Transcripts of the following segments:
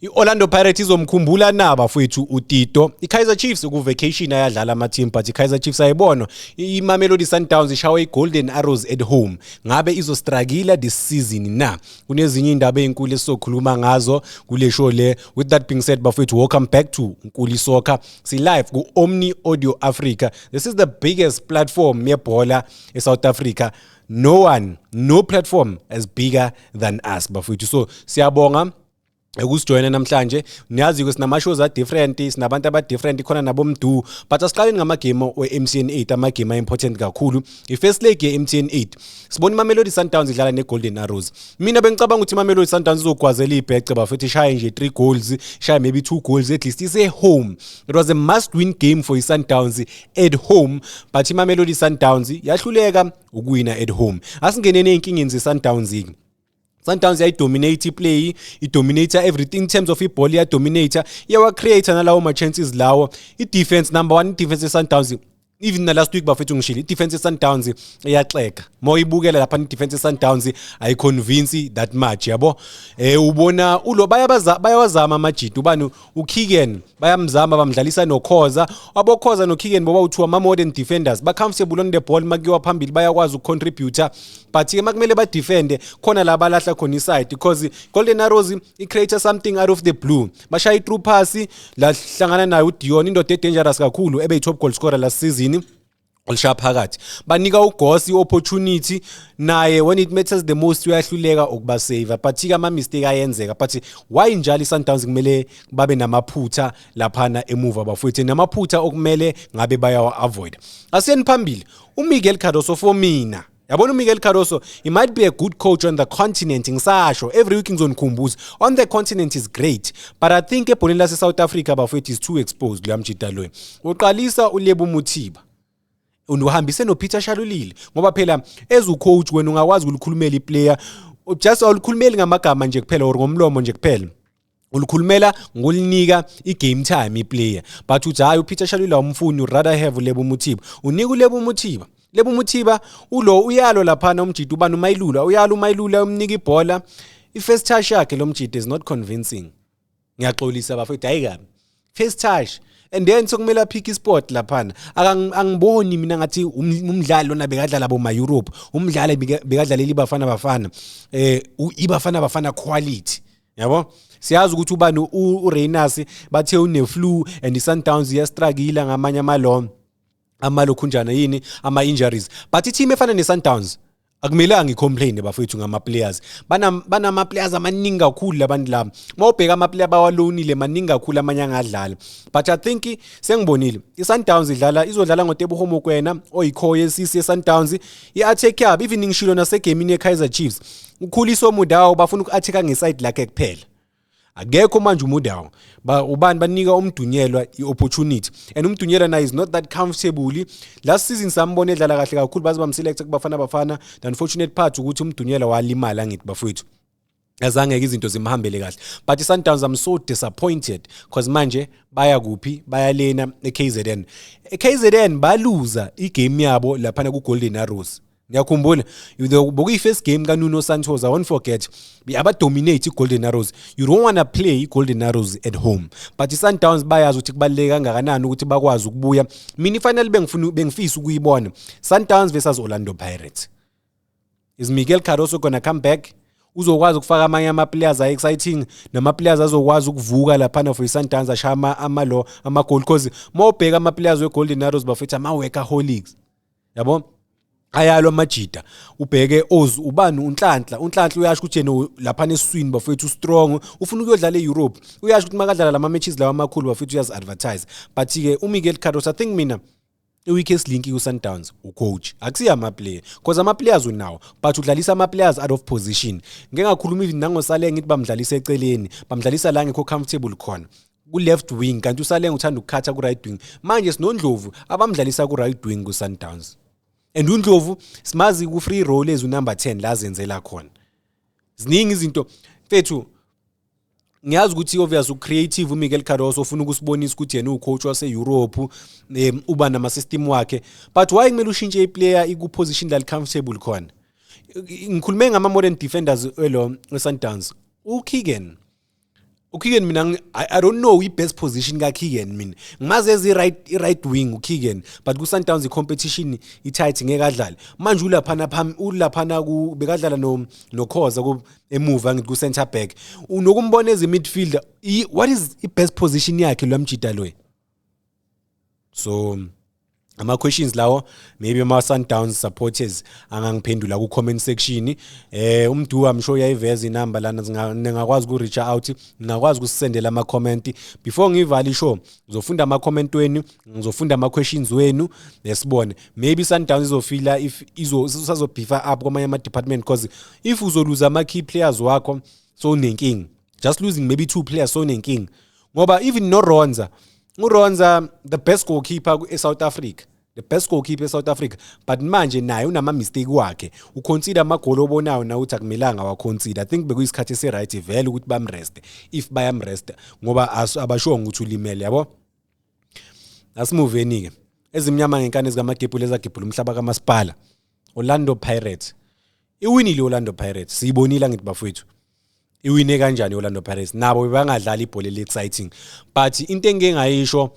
I-Orlando Pirates izomkhumbula na bafowethu uTito? I-Kaizer Chiefs ku-vacation ayadlala ama-team, but i-Kaizer Chiefs ayibonwa. I-Mamelodi Sundowns ishawa i-Golden Arrows at home. Ngabe izostruggle this season na? Kunezinye indaba ezinkulu esizokhuluma ngazo kule show le. With that being said, bafowethu, welcome back to Nkuli Soccer. Si live ku-Omni Audio Africa. This is the biggest platform yebhola eSouth Africa. No one, no platform is bigger than us, bafowethu. So siyabonga ukusijoyina namhlanje. Niyazi ke sinama-shows a-different, sinabantu aba-different khona nabomdu, but asiqaleni ngamagame we-MTN 8, amagame a-important kakhulu. I-first leg ye-MTN 8, sibona iMamelodi Sundowns idlala ne-Golden Arrows. Mina bengicabanga ukuthi iMamelodi Sundowns izogwazela ibhece, bafethu, ishaye nje 3 goals, ishaye maybe 2 goals at least, ise-home. It was a must win game for i-Sundowns at home, but iMamelodi Sundowns yahluleka ukuwina at home. Asingeneni ey'nkingeni ze-Sundowns-ke. Sundowns yayidominate iplay, idominate everything in terms of ibhola, iyadominate, iyawa-create nalawo ma-chances lawo. I-defense number one, i-defense ye-Sundowns, even na last week, bafethu, ngishilo, i-defense ye-Sundowns iyaxega. Ma uyibukela lapha, i-defense ye-Sundowns ayiconvince that much, yabo. Ubona ulo bayabaza, bayawazama amajita, ubani, uKeegan, bayamzama, bamdlalisa noKhoza. Abokhoza noKeegan boba uthiwa ama modern defenders, ba comfortable on the ball, makuyiwa phambili bayakwazi ukucontribute, but ke makumele ba defend khona la balahla khona iside, because Golden Arrows i create something out of the blue. Bashaya i through pass la hlangana nayo uDion, indoda e dangerous kakhulu ebe top goal scorer last season, olishaya phakathi. Banika uGoss i-opportunity naye, when it matters the most uyahluleka ukubasave, but ke ama-mistake ayenzeka. But why njalo i-Sundowns kumele babe namaphutha laphana emuva, bafowethu, namaphutha okumele ngabe bayawa-avoid? Asiyeni phambili. UMiguel Cardoso, for mina, yabona, uMiguel Cardoso, he might be a good coach on the continent. Ngisasho every week, ngizonikhumbuza, on the continent is great, but I think ebholeni lase-South Africa, bafowethu, is too exposed. Loya mjida loyo uqalisa uLebo Mothiba, uhambise noPeter Shalulile, ngoba phela as ucoach wena ungakwazi ukulikhulumela iplayer, just awulikhulumeli ngamagama nje kuphela or ngomlomo nje kuphela, ulikhulumela ngokulinika i-game time iplayer. But uthi hayi, uPeter Shalulile awumfuni, rather have uLebo Mothiba. Unika uLebo Mothiba. Lebo Mothiba ulo uyalo laphana umjida, ubani, uMailula, uyalo uMailula, umnika ibhola, i-first touch yakhe lo mjida is not convincing. Ngiyaxolisa, bafethu, hayi kabi first touch, and then sokumele apick ispot laphana. Angiboni mina ngathi umdlali lona bekadlala boma Europe, umdlali bekadlalela iBafana Bafana, iBafana Bafana quality, yabo. Siyazi ukuthi ubani, uRayners, bathe une flu and iSundowns iyastruggle ngamanye amalo amalokhunjana yini, ama injuries, but i-team efana neSundowns akumelanga icomplain, bafethu, ngama players. Banama players amaningi kakhulu labantu laba. Mawubheka ama player bawalonile maningi kakhulu, amanye angadlala, but I think sengibonile iSundowns idlala, izodlala ngoTeboho Mokoena oyikhoyo esisi yeSundowns. I-attack yabo, even ngishilo nasegamini yeKaizer Chiefs, uKhuliso Mudau bafuna uku-attack ngeside lakhe kuphela, akekho manje uMudau. Ba ubani, banika uMdunyelwa i-opportunity, and uMdunyelwa naye is not that comfortable. Last season sambona edlala kahle kakhulu, baze bamselect kuBafana Bafana. The unfortunate part ukuthi uMdunyelwa walimala, ngithi bafowethu, azange izinto zimhambele kahle. But i-Sundowns, I'm so disappointed, because manje baya kuphi? Baya lena e-KZN. E-KZN baluza igame yabo laphana ku-Golden Arrows. Ngiyakhumbula bokuyi-first game kaNuno Santos, I won't forget, abadominate i-Golden Arrows. You don't wanna play i-Golden Arrows at home, but i-Sundowns bayazi ukuthi kubaluleke kangakanani ukuthi bakwazi ukubuya. Mina ifinal bengifuna, bengifisa ukuyibona, Sundowns versus Orlando Pirates. Is Miguel Cardoso gonna come back? Uzokwazi ukufaka amanye ama-players a-exciting nama-players azokwazi ukuvuka laphana for i-Sundowns, ashaya amalo ama-goal? Cause uma ubheka ama-players we-Golden Arrows, bafethu, ama-workaholics, yabo, ayalo amajida. Ubheke oz ubani, uNhlanhla, uNhlanhla uyasho ukuthi yena laphana esiswini, bafethu, strong, ufuna ukuyodlala e-Europe. Uyasho ukuthi makadlala lama matches lawa amakhulu, bafethu, uyazi advertise. But ke uMiguel Cardoso, I think mina i-weakest link ku-Sundowns ucoach, akusiyo ama-player, because ama-players unawo, but udlalisa ama-players out of position. Ngeke ngakhuluma even nangoSaleng, ngithi bamdlalisa eceleni, bamdlalisa la ngekho comfortable khona ku-left wing, kanti uSaleng uthanda ukukhatha ku-right wing. Manje sinoNdlovu abamdlalisa ku-right wing ku-Sundowns, and uNdlovu simazi ku-free role ezu number 10 la zenzela khona. Ziningi izinto, mfethu. Ngiyazi ukuthi obvious ucreative uMiguel Cardoso, ufuna ukusibonisa ukuthi yena ucoach wase-Europe, uba nama-system wakhe, but why kumele ushintshe iplayer iku-position la comfortable khona? Ngikhulume ngama-modern defenders elo we-Sundowns, uKeegan. uKeegan mina I don't know i-best position kaKeegan. Mina ngimazi as i-right wing uKeegan, but ku-Sundowns i-competition i-tight, ngeke adlale manje. Ulaphana phami, ulaphana ku bekadlala no noKhoza ku emuva, ngithi ku-center back, unokumbona as i-midfielder. What is i-best position yakhe lo mjida lo? So ama-questions lawo, maybe ama-Sundowns supporters angangiphendula ku-comment section. Umdu, I'm sure uyayiveza inamba lana, ningakwazi uku-reach out, ningakwazi ukusisendela ama-comment. Before ngivale ishow, ngizofunda ama-comment wenu, ngizofunda ama-questions wenu, nesibone maybe Sundowns izofila if izo sazo-beefa up kwamanye ama-department, because if uzoluza ama-key players wakho, so unenkinga. Just losing maybe two players, so unenkinga, ngoba even noRonza, uRonza, the best goalkeeper e-South Africa, the best goalkeeper e-South Africa, but manje naye unama-mistake wakhe, uconcede amagoli obonayo na ukuthi akumelanga waconcede. I think bekuyisikhathi esi-right vele ukuthi bamreste if bayamresta, ngoba abashongo ukuthi ulimele, yabo. Asimuveni-ke ezimnyama ngenkani ezikamagebhula ezagebhula umhlaba kamasipala. Orlando Pirates iwinile. Orlando Pirates siyibonile, angithi bafowethu? Iwine kanjani i-Orlando Pirates? Nabo bebangadlali ibhola eli-exciting, but into engike ngayisho,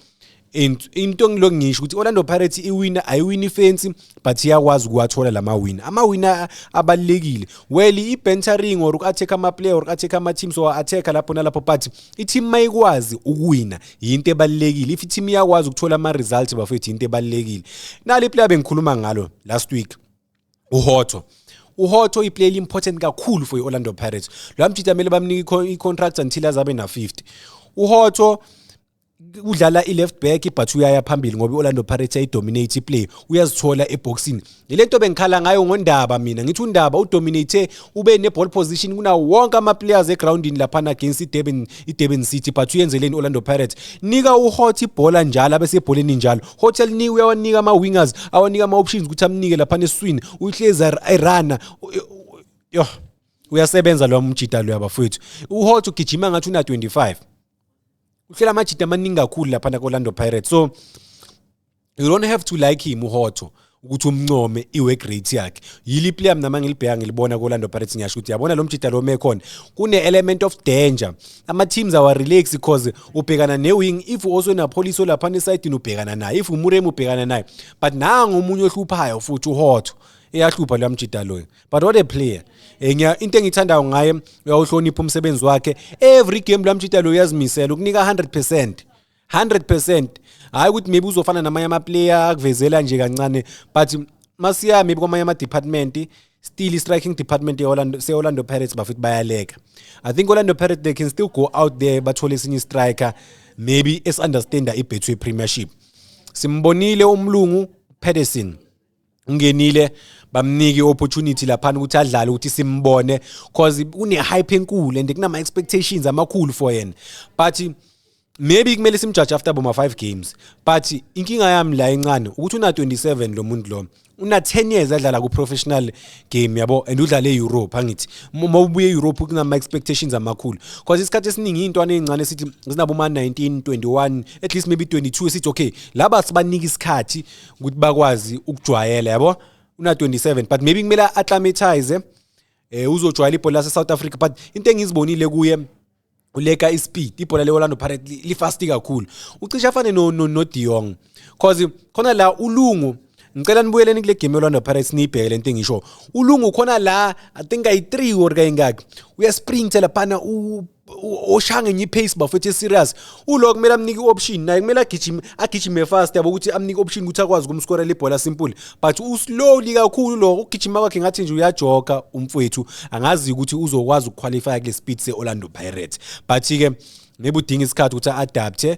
into engilokhu ngisho ukuthi Orlando Pirates iwina, ayiwini fancy, but iyakwazi ukuwathola lama win, ama win abalekile. Well, i-bantering or uku-attack ama-player or uku-attack ama-teams or attack lapho nalapho, but i-team mayikwazi ukuwina yinto ebalulekile. If i-team iyakwazi ukuthola ama-results, bafethu, into ebalulekile. Nali player bengikhuluma ngalo last week, uHotto. uHotto iplayer important kakhulu for i-Orlando Pirates. Lo mjita kumele bamnike i-contract until azabe na 50. uHotto udlala i-left back, but uyaya phambili ngoba i-Orlando Pirates ayidominate iplay, uyazithola eboxini. Ile nto bengikhala ngayo ngondaba mina, ngithi undaba udominate, ube ne-ball position kunawo wonke ama-players egroundini laphana against i-Durban City, but uyenzeleni Orlando Pirates? Nika uHotto ibhola njalo, abesebholeni njalo. Hotto linika, uyawanika ama-wingers, awanika ama-options ukuthi amnike laphana esiswini, uhlezi erana. Yo, uyasebenza lo mjida lo, yabafowethu. uHotto ugijima ngathi una 25, uhlela amajida amaningi kakhulu laphana ku-Orlando Pirates. So you don't have to like him uHotto ukuthi umncome i-work rate yakhe. Yili player mina mangilibheka, ngilibona ku-Orlando Pirates, ngiyasho ukuthi yabona lo mjida lo mekhona kune-element of danger, ama-teams awa-relax because ubhekana ne-wing. If also napoliso laphana esayidini, ubhekana naye. If uMurem, ubhekana naye, but nangu omunye ohluphayo futhi uHotto, iyahlupha lo mjida loyo. But what a player! Into engithandayo ngaye, uyawuhlonipha umsebenzi wakhe. Every game lo mjida lo uyazimisela ukunika 100%, 100%. Hayi ukuthi maybe uzofana namanye ama-player akuvezela nje kancane, but masiya maybe kwamanye ama-department, still i-striking department ye-Orlando, se-Orlando Pirates, bafethu, bayaleka. I think Orlando Pirates, they can still go out there bathole esinye striker maybe esi-understanda i-Betway Premiership. Simbonile umlungu Pedersen ungenile, bamnike i-opportunity laphana ukuthi adlale, ukuthi simbone, cause une-hype enkulu and kunama-expectations amakhulu for yena, but maybe kumele simjudge after boma 5 games. But inkinga yami la encane ukuthi una 27 lo muntu lo, una 10 years adlala ku professional game, yabo, and udlale eEurope. Angithi uma ubuye eEurope kunama expectations amakhulu, because isikhathi esiningi intwana ezincane sithi zinabo ma 19, 21, at least maybe 22, sithi okay, laba sibanika isikhathi ukuthi bakwazi ukujwayela, yabo. Una 27, but maybe kumele acclimatize, uzojwayela ibhola lase South Africa. But into engizibonile kuye, uleka ispeed. Ibhola le-Orlando Pirates lifast kakhulu, ucishe afane no De Jong, cause khona la ulungu, ngicela nibuyeleni kule game ye-Orlando Pirates, niyibheke lento engisho. Ulungu khona la, I think ayi-3 or kayingaki, uyasprinta laphana, oshaya ngenye ipace, bafethu, serious. Ulo kumele amnike i-option naye, kumele agijime, agijime fast, yabo, ukuthi amnike i-option ukuthi akwazi ukumskorela ibhola simple, but uslowly kakhulu lo, ukugijima kwakhe ngathi nje uyajoga umfowethu. Angazi ukuthi uzokwazi ukuqualify kule speed se-Orlando Pirates, but-ke maybe udinga isikhathi ukuthi a-adapte.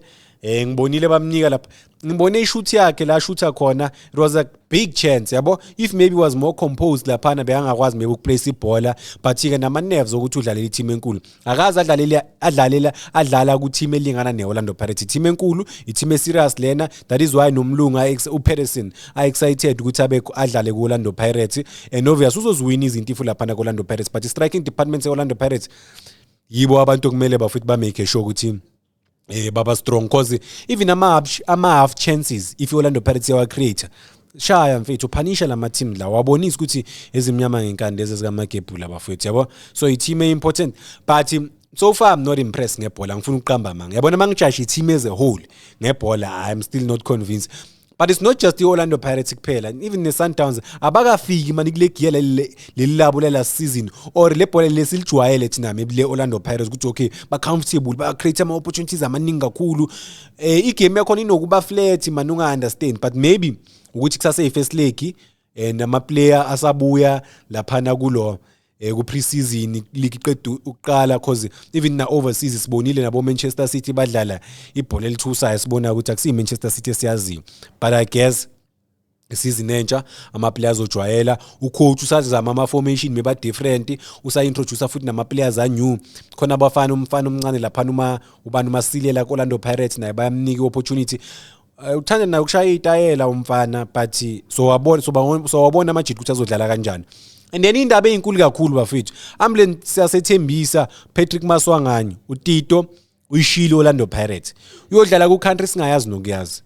Ngibonile bamnika lapha, ngibone ishoot yakhe la shooter khona, it was a big chance, yabo. If maybe was more composed laphana, bekangakwazi maybe ukuplace ibhola, but ke nama nerves ukuthi udlalela i-team enkulu, akaze adlalela adlalela adlala ku team elingana ne-Orlando Pirates, team enkulu, i-team serious lena. That is why nomlunga uPedersen a excited ukuthi abe adlale ku Orlando Pirates, and obvious uzoziwina izinto if laphana ku Orlando Pirates. But i-striking department se-Orlando Pirates yibo abantu okumele bafuthi ba make sure ukuthi baba strong, cause even ama half chances, if Orlando Pirates yawa create, shaya mfethu, phanisha lama team la, wabonisa ukuthi ezimnyama ngenkani lezi zikamagebhula, bafethu, yabo. So i team important, but So far I'm not impressed ngebhola, ngifuna ukuqamba amanga. Yabona, mangijaja i-team as a whole ngebhola, I'm still not convinced. But it's not just i-Orlando Pirates kuphela, even ne-Sundowns abakafiki mani kule giya leli labo lala season or le bhola lesilijwayele thina, maybe le Orlando Pirates, ukuthi okay, ba-comfortable, ba-create ama-opportunities amaningi kakhulu. Igame yakhona inokuba flat man, unga-understand, but maybe ukuthi kusase i-first leg and ama-player asabuya laphana kulo ku pre-season league iqeda ukuqala, cause even na overseas sibonile nabo Manchester City badlala ibhola elithusayo, sibona ukuthi akusiyi Manchester City esiyaziyo. But I guess isizini entsha, ama-players ojwayela ucoach usazama ama-formation maybe different, usa-introduce futhi nama-players a-new khona, abafana, umfana omncane laphana, uma ubani, uMasilela ku-Orlando Pirates, naye bayamnika i-opportunity. Uthanda naye ukushaya itayela umfana, but so wabona, so wabona amajita ukuthi azodlala kanjani. And then indaba eyinkulu kakhulu, bafethu, ambulance siyasethembisa Patrick Maswanganyi, uTito uyishilo Orlando Pirates, uyodlala ku country singayazi nokuyazi.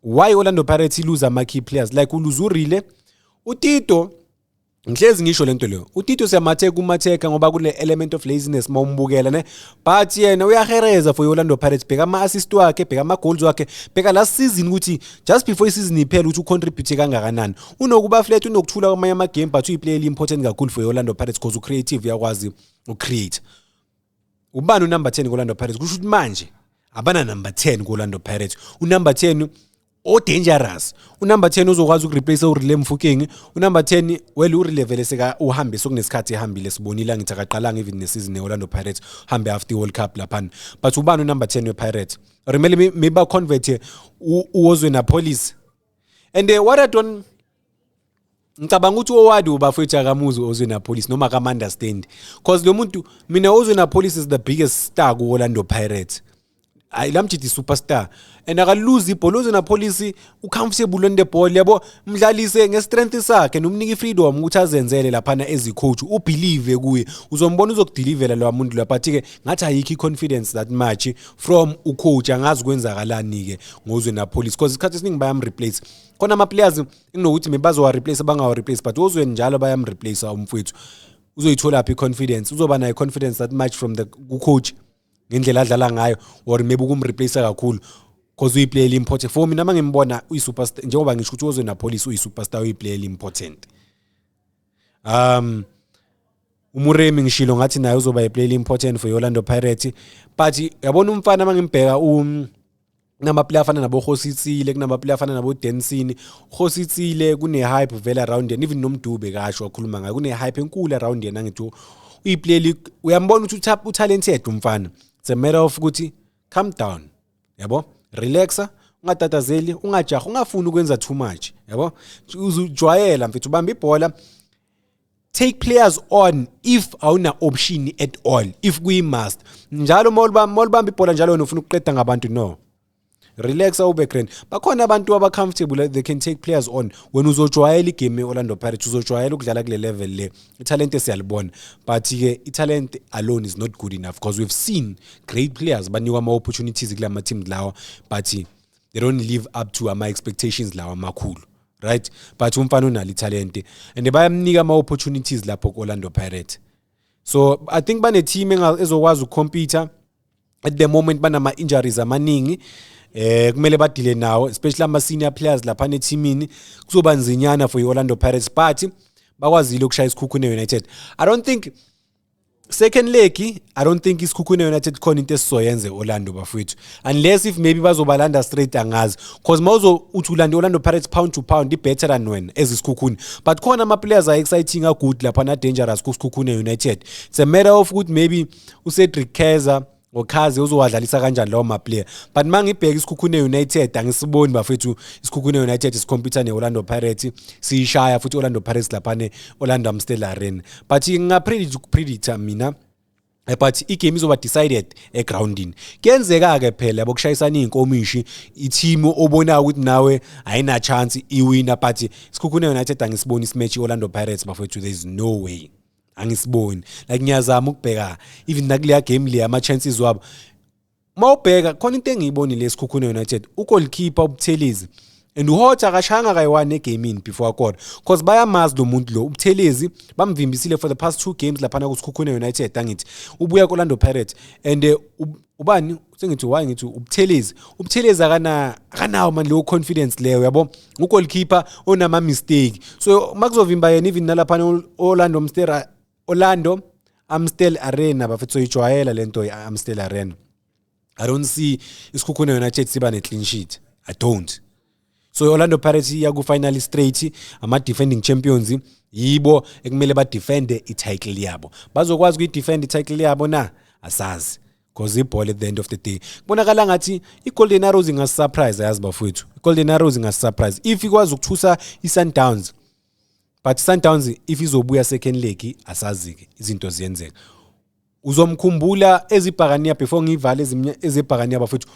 Why Orlando Pirates ilose ama key players like uluze uRele, uTito? Ngihlezi ngisho lento leyo, uTito siyamatheka, umatheka ngoba kule element of laziness mawumbukela ne, but yena uyahereza for Orlando Pirates. Bheka ama assist wakhe, bheka ama goals wakhe, bheka last season ukuthi just before isizini iphela ukuthi ucontribute kangakanani. Unokuba flat, unokuthula kwamanye ama game, but uyiplayer important kakhulu for Orlando Pirates because ucreative, uyakwazi ucreate. Ubani unumber 10 ku-Orlando Pirates? Kusho ukuthi manje abana number 10 ku-Orlando Pirates, unumber 10 o-dangerous, unumber 10 uzokwazi ukureplace uRele Mofokeng, unumber 10. Well, uRele vele seka uhambe, sokunesikhathi ehambile, sibonile, angithi akaqalanga even nesizini ne-Orlando Pirates, hambe after i-World Cup laphana. But ubani unumber 10 we-Pirates? Or kumele maybe baconvert uOswin Appollis. And what I don't, ngicabanga ukuthi owadi bafethu akamuzi Oswin Appollis noma akam-understand, cause lo muntu, mina, Oswin Appollis is the biggest star ku-Orlando Pirates. Hayi, lamjidi superstar and akaluzi ibhola. Oswin Appollis ucomfortable on the ball, yabo. Mdlalise ngestrength sakhe nomnika ifreedom ukuthi azenzele laphana as coach, ubelieve kuye, uzombona uzokudelivera lo muntu lapha. But ke ngathi ayikho i-confidence that much from ucoach. Angazi kwenzakalani ke ngoOswin Appollis, because isikhathi esiningi bayamreplace. Khona ama-players ekunokuthi maybe bazowa-replace, bangawa-replace, but Oswin njalo bayamreplace umfowethu. Uzoyithola phi i-confidence? Uzoba nayo i-confidence that much from the ku-coach ngendlela adlala ngayo, or maybe ukumreplace kakhulu, cause uyiplayer important for mina. Mangimbona uyi-superstar, njengoba ngisho ukuthi Oswin Appollis uyi-superstar, uyiplayer important. UMoremi, ngishilo ngathi naye uzoba iplayer important for Orlando Pirates, but yabona umfana mangimbheka, kunama-player afana nabo Kgositsile, kunama-player afana nabo Dansin Kgositsile, kune-hype vele around yena. Even noMdube kasho wakhuluma ngayo, kune-hype enkulu around yena. Ngithi uyiplayer, uyambona ukuthi utalented umfana. It's a matter of ukuthi calm down, yabo, relaxa, ungatatazeli, ungajahi, ungafuni ukwenza too much, yabo. Uzujwayela mfethu, ubamba ibhola, take players on if awuna option at all, if kuyi must njalo. Mawulibamba ibhola njalo wena ufuna ukuqeda ngabantu, no, relax, ube grand. Bakhona abantu aba comfortable, they can take players on. Wena uzojwayela igame ye-Orlando Pirates, uzojwayela ukudlala kule level le. Italent siyalibona, but ke italent alone is not good enough, because we've seen great players banikwa ama-opportunities kula ma-teams lawa, but they don't live up to ama-expectations lawa amakhulu, right? But umfana unalo italent and bayamnika ama-opportunities lapho ku-Orlando Pirates, so I think bane-team ezokwazi ukucompete. At the moment banama-injuries amaningi, kumele badile nawo, especially ama senior players lapha ethimini. Kuzoba nzinyana for iOrlando Pirates, but bakwazile ukushaya iSekhukhune United. I don't think second leg, I don't think iSekhukhune United khona into esizoyenza eOrlando, bafowethu, unless if maybe bazobalanda straight, angazi, cause mawuzo uthi ulanda Orlando Pirates pound to pound, i better than wena as iSekhukhune. But khona ama players are exciting, a good lapha na dangerous kuSekhukhune United. It's a matter of ukuthi maybe uCedric Kaze ngoKhaze uzowadlalisa kanjani lawo ma-player. But mangibheka iSekhukhune United, angisiboni, bafethu, iSekhukhune United isicompete ne-Orlando Pirates, siyishaya futhi Orlando Pirates lapha ne-Orlando Amstel Arena. But ngingapredict ukupredicta mina, but igame izoba decided egroundini. Kuyenzeka-ke phela, yabo, kushayisana iy'nkomishi, i-team obonayo ukuthi nawe ayina chance iwina, but iSekhukhune United angisiboni isimatch i-Orlando Pirates, bafethu. There is no way, angisiboni. Like, ngiyazama ukubheka even nakuleya game le, ama-chances wabo mawubheka khona into engiyibonile eSekhukhune United, ugoalkeeper uButhelezi. And uHotha akashayanga kayi-one egamini before akora, cause bayamazi lo muntu lo. UButhelezi bamvimbisile for the past two games laphana kuSikhukhune United, angithi ubuya ku-Orlando Pirates. And ubani sengithi, why ngithi uButhelezi? UButhelezi akanawo manje leyo confidence leyo, yabo, ugoalkeeper onama mistake. So makuzovimba yena even nalaphana Orlando Amstel Arena, bafethu, soyijwayela lento ye-Amstel Arena. I don't see iSikhukhune United siba ne-clean sheet, I don't. So Orlando Pirates iya ku-final straight, ama-defending champions, yibo ekumele badefende i-title yabo. Bazokwazi ukuyidefend i-title yabo na? Asazi, because ibhola at the end of the day, kubonakala ngathi i-Golden Arrows ingasisurprise, yazi bafowethu. I-Golden Arrows ingasisurprise if ikwazi ukuthusa i-Sundowns, but Sundowns if izobuya second leg, asazi-ke, izinto ziyenzeka. Uzomkhumbula ezibhakaniya, before ngiyivale ezibhakaniya bafethu,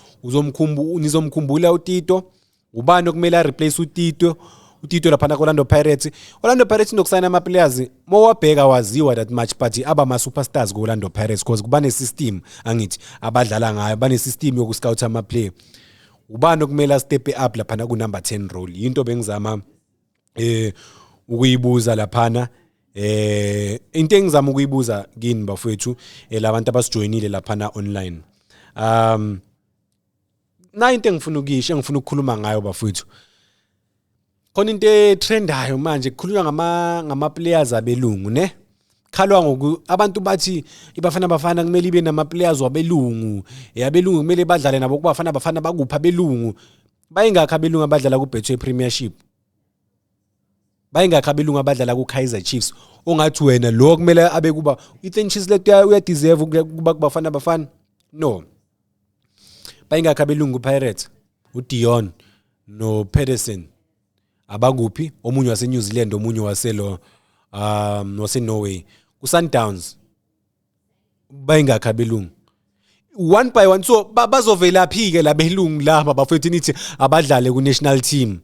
nizomkhumbula uTito. Ubani okumele areplace uTito, uTito laphana ku-Orlando Pirates? Orlando Pirates inokusayina ama-players mowabheka waziwa that much, but aba ama-superstars ku-Orlando Pirates because kuba ne-system, angithi, abadlala ngayo, bane-system yokuscout ama-player. Ubani okumele astep up laphana ku-number 10 role? Yinto bengizama ukuyibuza laphana, into engizama ukuyibuza kini bafowethu, labantu abasijoyinile laphana online. Na into engifuna ukuyisho, engifuna ukukhuluma ngayo bafowethu, khona into etrendayo manje, kukhulunywa ngama players abelungu, ne khalwa ngoku abantu bathi iBafana Bafana kumele ibe nama players wabelungu, abelungu kumele badlale nabo kuBafana Bafana. Bakuphi abelungu? Bayingakho abelungu abadlala ku Betway Premiership? Bayingakho abelungu abadlala ku Kaizer Chiefs? Ongathi wena lo kumele abe kuba Ethan Chislett uyadeserve ukuba kuBafana Bafana? No. Bayingakho abelungu Pirates? uDion no Pedersen abakuphi? Omunye wase New Zealand, omunye waselo wase Norway. Ku Sundowns bayingakho abelungu? One by one. So bazovelaphi ke labelungu laba bafethu nithi abadlale ku national team?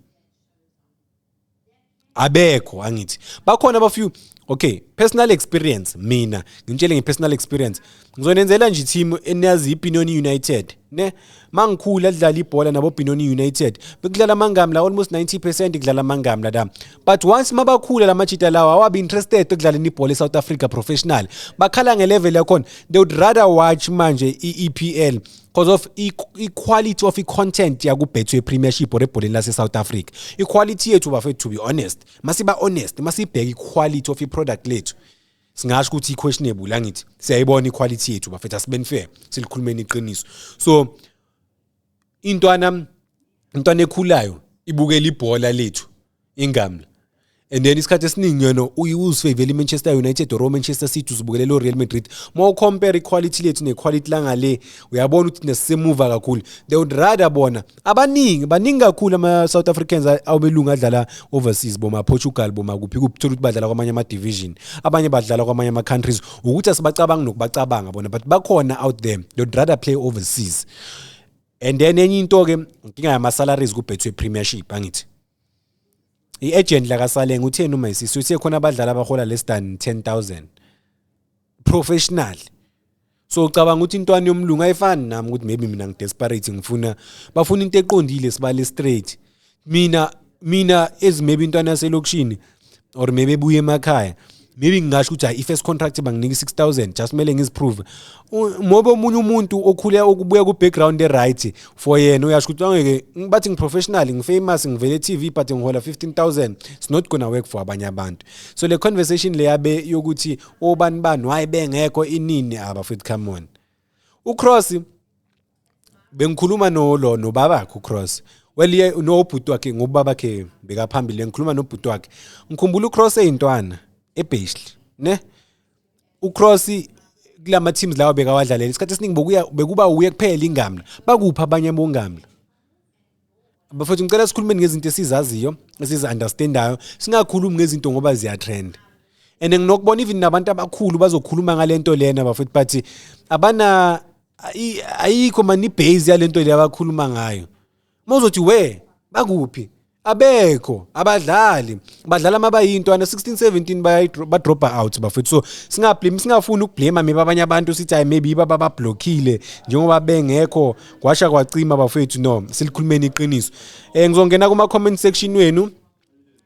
Abekho, angithi bakhona abafew. Okay, personal experience, mina ngitshele nge-personal experience, ngizonenzela nje team eniyazi, iBenoni United, ne. Mangikhula dlala ibhola nabo Benoni United, bekudlala amangamla, almost 90% kudlala amangamla la. But once mabakhula lamajita lawa, awabi interested ekudlaleni ibhola eSouth Africa professional. Bakhala ngelevel yakhona. They would rather watch manje i-EPL because of i-quality of i-content yaku-Betway Premiership or ebholeni lase-South Africa. I-quality yethu bafethu, to be honest, masiba honest, masibheke i-quality of i-product lethu, singasho ukuthi i-questionable, angithi siyayibona i-quality yethu bafethu. Asibeni fair, silikhulumeni iqiniso. So intwana ekhulayo ibukela ibhola lethu ingamla, and then isikhathi esiningi yona uzifavela i-Manchester United or o-Manchester City, uzibukelela o-Real Madrid. Uma ucompare i-quality lethu ne-quality langale, uyabona ukuthi nesisemuva kakhulu. They would rather bona, abaningi, baningi kakhulu ama-South Africans awubelungu adlala overseas, boma-Portugal, boma kuphi kuphi, thola ukuthi badlala kwamanye ama-division, abanye badlala kwamanye ama-countries, ukuthi asibacabangi nokubacabanga bona, but bakhona out there. They would rather play overseas. And then enye into-ke, inkinga yama-salaries ku-Betway Premiership, angithi i-agent lakaSaleng utheni uma isisi uthe khona abadlali abahola less than 10,000 professional. So ucabanga ukuthi intwana yomlungu ayifani nami, ukuthi maybe mina ngidesperate, ngifuna, bafuna into eqondile, sibale straight. Mina as maybe intwana yaselokishini or maybe ebuye emakhaya, maybe ngingasho ukuthi hayi, i-first contract banginika i-6000, just kumele ngiziprove. Ngoba omunye umuntu okhule okubuya ku-background e-right, for yena uyasho ukuthi angeke bathi ngi-professional, ngi-famous, ngivele e-TV, but ngihola 15,000. It's not gonna work for abanye abantu. So le conversation le yabe yokuthi obani bani why bengekho inini, abafethu, come on. UCross, bengikhuluma nolo nobabakhe uCross, well, ye nobhuti wakhe, ngoba bakhe bekaphambili, ngikhuluma nobhuti wakhe. Ngikhumbula uCross eyintwana eBashley, ne. UCross kulama teams lawa bekawadlalela, isikhathi esiningi bokuya bekuba uye kuphela ingamla. Bakuphi abanye abongamla bafethu? Ngicela sikhulume ngezinto esizaziyo, esizi-understandayo, singakhulumi ngezinto ngoba ziyatrend. And nginokubona even nabantu abakhulu bazokhuluma ngalento lena bafethu, but abana ayikho mani ibase yalento le abakhuluma ngayo. Mawuzothi we bakuphi Abekho abadlali, badlala mabayintwana 16 17, badropa out bafethu. So singablame, singafuni ukublame maybe abanye abantu, sithi hayi, maybe baba bablockile njengoba bengekho, kwasha kwacima bafethu. No, silikhulumeni iqiniso. Ngizongena kuma comment section wenu.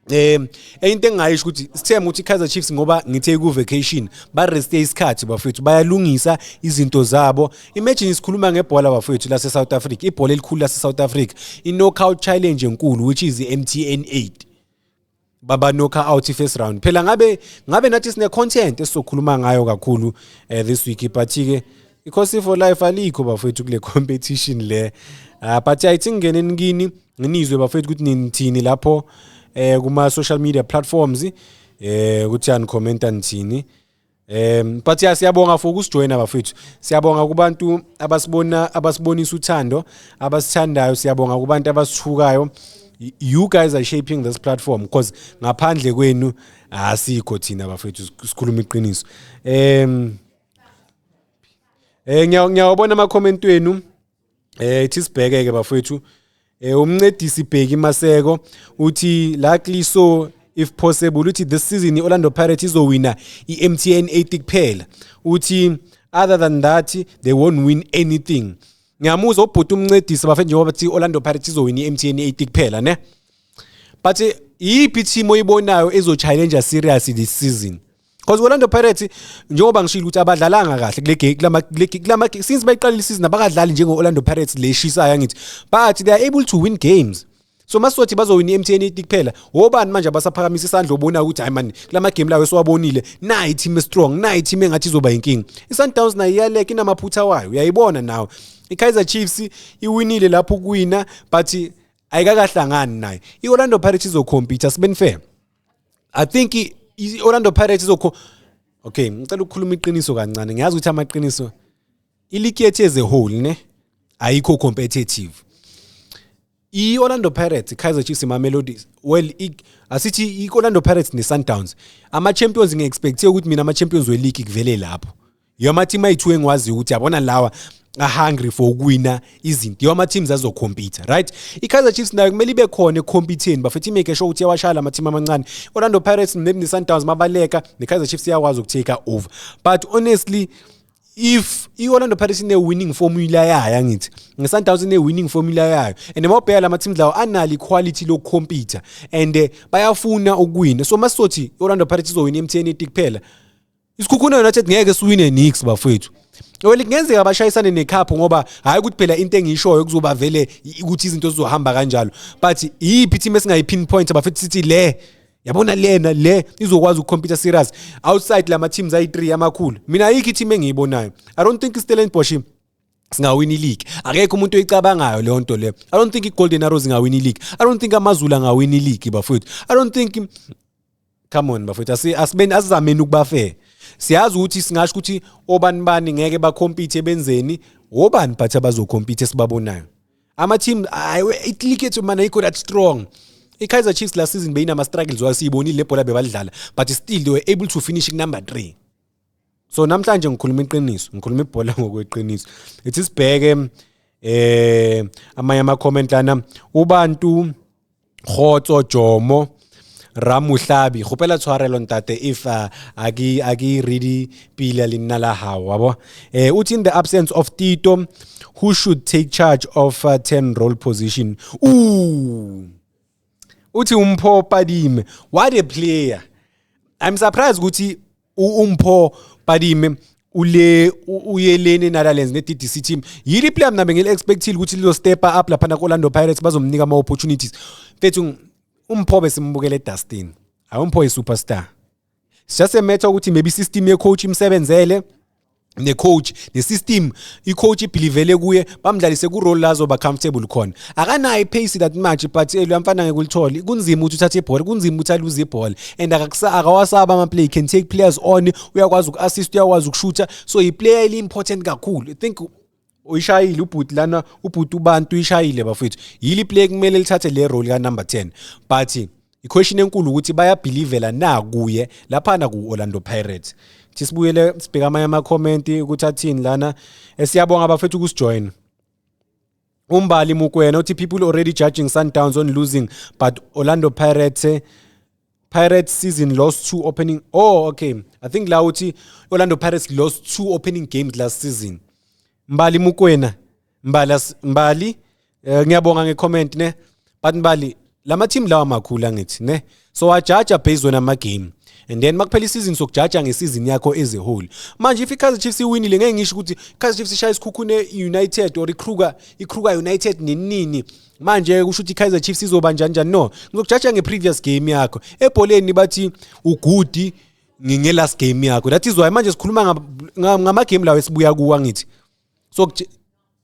Into engingayisho ukuthi sithemba ukuthi iKaizer Chiefs, ngoba ngithe ku vacation, ba rest isikhathi bafethu, bayalungisa izinto zabo. Imagine sikhuluma ngebhola bafethu lase South Africa, ibhola elikhulu lase South Africa, i knockout challenge enkulu, which is i MTN 8, baba knock out first round. Phela ngabe nathi sine content esizokhuluma ngayo kakhulu this week, but ke iKhosi for life alikho bafethu kule competition le. But ayithi ngingeneni kini, nginizwe bafethu ukuthi nithini lapho kuma social media platforms, ukuthi ani comment nithini. But ya, siyabonga for ukusijoyina bafethu. Siyabonga kubantu abasibona, abasibonisa uthando, abasithandayo. Siyabonga kubantu abasithukayo. You guys are shaping this platform, because ngaphandle kwenu asikho thina bafethu, sikhuluma iqiniso. Ngiyawabona ama comment wenu. Ithi sibheke ke bafethu. Umncedisi Bheki Maseko uthi luckily so if possible, uthi this season iOrlando Pirates izowina iMTN 8 kuphela. Uthi other than that they won't win anything. Ngiyamuzwa ubhuti umncedisi bafethu, njengoba bathi iOrlando Pirates izowina iMTN 8 kuphela ne, but iyiphi team oyibonayo ezo-challenge serious this season? Because Orlando Pirates, njengoba ngishilo ukuthi abadlalanga kahle kule game, kulama since bayiqalile season abakadlali njengo Orlando Pirates leshisayo ngithi, but they are able to win games. So masizothi bazowina i-MTN 8 kuphela, obani manje abasaphakamisa isandla obona ukuthi hayi man, kulama game lawo esiwabonile, nayi team strong, nayi team engathi izoba inkinga? I-Sundowns nayo iyaleka, inamaphutha wayo, uyayibona nawe. I-Kaizer Chiefs iwinile lapho ukuwina, but ayikakahlangani nayo. I-Orlando Pirates izocompete, sibeni fair. I think i-Orlando Pirates izokho. Okay, ngicela ukukhuluma iqiniso kancane. Ngiyazi ukuthi amaqiniso, iligi yethu as a whole ne ayikho competitive. I-Orlando Pirates, Kaizer Chiefs, Mamelodi, well, asithi i-Orlando Pirates ne-Sundowns, ama-champions, ngi-expecte ukuthi mina ama-champions we-league kuvele lapho. Yiyo ama-team ayi-two engiwaziyo ukuthi yabona lawa a-hungry for ukuwina izinto, yiwo ama-teams azocompete, right? I-Kaizer Chiefs nayo kumele ibe khona ecompeteni bafethu, imake sure ukuthi iyawashaya lama-team amancane. Orlando Pirates ne-Sundowns mabaleka, ne-Kaizer Chiefs iyakwazi ukutake over. But honestly, if i-Orlando Pirates ine-winning formula yayo, angithi nge-Sundowns ine-winning formula yayo, and uma ubheka lama teams lawo analo i-quality lokucompete and bayafuna ukuwina. So masizothi i-Orlando Pirates izowina i-MTN 8 kuphela, iSekhukhune United ngeke siwine nix bafethu. Well, kungenzeka bashayisane necup, ngoba hayi ukuthi phela into engiyishoyo kuzoba vele ukuthi izinto zizohamba kanjalo, but iyiphi team esingayi-pinpoint bafethu, sithi le, yabona lena le izokwazi ukucompete serious outside lama teams ayi-3 amakhulu? Mina ayikho i-team engiyibonayo. I don't think iStellenbosch singawina ileague, akekho umuntu oyicabangayo leyo nto leyo. I don't think i-Golden Arrows ingawina ileague. I don't think AmaZulu angawina ileague bafethu. I don't think, come on bafethu, asibeni, asizameni ukuba fair. Siyazi ukuthi singasho ukuthi obani bani ngeke bacompete, benzeni, obani, but abazocompete esibabonayo ama-team, i-league yethu mana ayikho that strong. I-Kaizer Chiefs last season beyinama-struggles wayo, siyibonile le bhola bebalidlala, but still they were able to finish number 3. So namhlanje ngikhuluma iqiniso, ngikhuluma ibhola ngokweqiniso. Ithi sibheke amanye ama-comment lana. Ubantu Khotso Jomo Ramuhlabi, kgopela tshwarelo ntate if a ke read pila leina la hao wa bo. Uthi in the absence of Tito, who should take charge of 10 role position? Ooh, uthi uMpho Padime. What a player! I'm surprised ukuthi uMpho Padime ule uyeleni eNetherlands ne-DDC team. Yili player mina bengile expectile ukuthi lizo step up lapha na Orlando Pirates, bazomnika ama opportunities mfethu. UMpho besimbukele eDustin. Awumpho yi superstar. It's just a matter ukuthi maybe system ye coach imsebenzele, ne-coach ne-system, i-coach ibelievele kuye, bamdlalise ku-role lazo ba comfortable khona. Akanayo i-pace that much, but lo mfana ngeke ulithole. Kunzima ukuthi uthathe ibhola, kunzima ukuthi aluze ibhola, and akawasaba ama-play, can take players on, uyakwazi uku-assist, uyakwazi ukushutha. So i-player eli-important kakhulu. I think uyishayile ubhuti lana, ubhuti ubantu uyishayile bafethu. Yili player kumele lithathe le role ka number 10, but i-question enkulu ukuthi bayabelievela na kuye laphana ku-Orlando Pirates. Thi sibuyele sibheka amanye ama-comment ukuthi athini lana. Siyabonga bafethu ukusijoin. Umbali Mukwena uthi people already judging Sundowns on losing, but Orlando Pirates season lost two opening. Oh, okay. I think la uthi Orlando Pirates lost two opening games last season. Mbali Mukwena. Mbali Mbali, ngiyabonga ngecomment ne. But Mbali, lama team lawa makhulu angithi ne. So wajaja based on ama game. And then makuphela isizini sokujaja ngesizini yakho as a whole. Manje if iKaizer Chiefs iwinile, ngeke ngisho ukuthi iKaizer Chiefs ishaya iSekhukhune United or iKruger United nenini. Manje kusho ukuthi iKaizer Chiefs izoba njani njani? No. Ngizokujaja ngeprevious game yakho. Ebholeni bathi ugood nge last game yakho. That is why manje sikhuluma ngama game lawo esibuya kuwa ngithi. So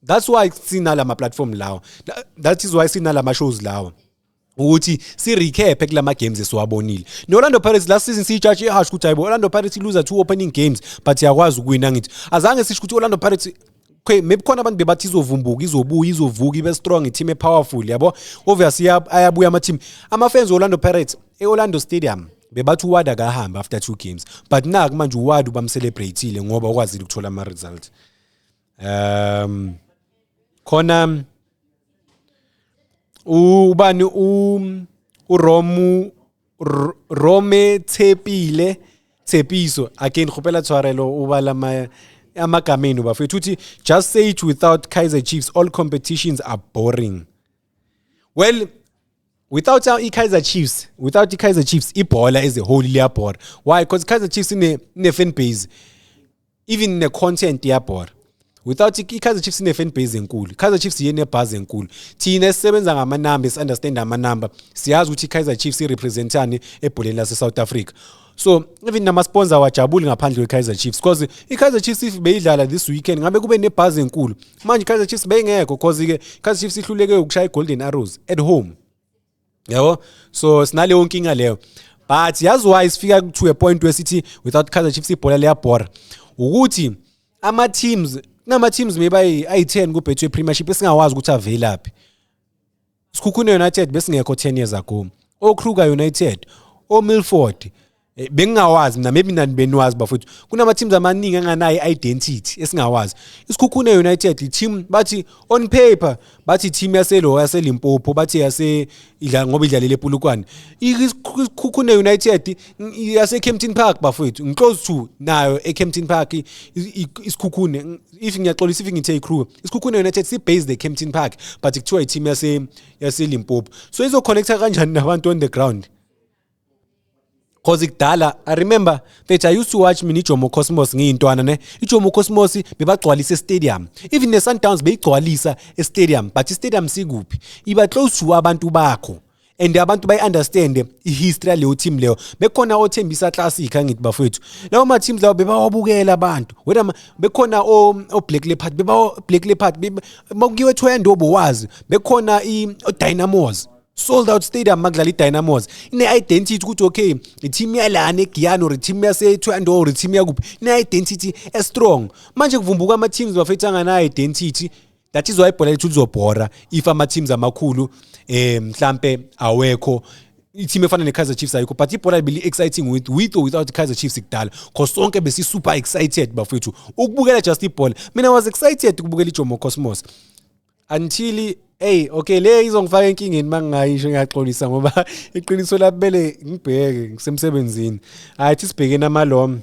that's why sinalama platform lawo. That is why sinalama shows lawo, ukuthi si recap kulama games esiwabonile. No-Orlando Pirates last season siyijaje harsh ukuthi hayibo, Orlando Pirates lose two opening games, but iyakwazi ukuwina ngithi. Azange sisho ukuthi Orlando Pirates, okay, maybe khona abantu bebathi izovumbuka, izobuya, izovuka, ibe strong, i-team epowerful yabo. Obviously ayabuya ama team. Ama fans Orlando Pirates e-Orlando Stadium bebathi uOuaddou akahamba after two games, but naku manje uOuaddou bamcelebrateile ngoba ukwazile ukuthola ama result. Khona ubani, uRomu Rome Thepile Tshepiso, again kgopela tshwarelo ubala amagama enu bafethu, uthi just say it, without Kaizer Chiefs all competitions are boring. Well, without i-Kaizer Chiefs, without i-Kaizer Chiefs ibhola as a whole liyabhora. Why? Because Kaizer Chiefs ine fan base, even ne content iyabhora. Without i-Kaizer Chiefs ine fan base enkulu, i-Kaizer Chiefs yene buzz enkulu. Thina esisebenza ngamanamba, esi-understand amanamba, siyazi ukuthi i-Kaizer Chiefs irepresentani ebholeni lase South Africa. So even nama-sponsor wajabuli ngaphandle kwe-Kaizer Chiefs, because i-Kaizer Chiefs if beyidlala this weekend ngabe kube nebuzz enkulu. Manje i-Kaizer Chiefs beyingekho because-ke i-Kaizer Chiefs ihluleke ukushaya i-Golden Arrows at home yabo. So sinaleyo nkinga leyo, but yazi why sifika to a point where sithi without Kaizer Chiefs ibhola liyabhora? Ukuthi ama teams, kunama teams maybe ayi-10 ku-Betway Premiership esingawazi ukuthi avelaphi. Sekhukhune United besingekho 10 years ago, oKruger United, oMilford, bengingawazi mina, maybe nani beniwazi bafethu. Kunama teams amaningi anganayo identity esingawazi. ISekhukhune United i-team bathi on paper bathi team yaselo yaseLimpopo, bathi yase idla ngoba idlalele ePolokwane. ISekhukhune United yase Kempton Park bafethu, ngiclose to nayo eKempton Park iSekhukhune. If ngiyaxolisa if ngithe iCrew, iSekhukhune United si based eKempton Park, but kuthiwa i-team yase Limpopo. So izo connecta kanjani nabantu on the ground? 'Cause kudala I remember mfethu, I used to watch mina iJomo Cosmos ngiyintwana ne. IJomo Cosmos bebagcwalisa estadium. Even ne-Sundowns beyigcwalisa estadium, but istadium sikuphi? Iba close to abantu bakho and abantu bayi-understand i-history yaleyo team leyo. Bekhona oThembisa Classic angithi bafethu. Lawo ma-teams lawo bebawabukela abantu. Wena bekhona o-Black Leopard, beba Black Leopard makuyiwe eThohoyandou bowazi. Bekhona i-Dynamos, sold out stadium makudlala i-Dynamos. Ine-identity ukuthi okay, i-team yalana eGiyani or i-team yase-Thohoyandou or i-team yakuphi, ine-identity e-strong. Manje kuvumbuka ama-teams bafethu anganayo identity. That is why ibhola lethu lizobhora if ama-teams amakhulu mhlambe awekho, i-team efana ne-Kaizer Chiefs ayikho. But ibhola beli-exciting with or without i-Kaizer Chiefs kudala, 'cause sonke besi-super excited bafethu ukubukela just ibhola. Mina was excited ukubukela iJomo Cosmos until, hey, okay, le izongifaka enkingeni mangingayisho. Ngiyaxolisa ngoba iqiniso labele ngibheke ngisemsebenzini. Hayi, thi sibheke namalom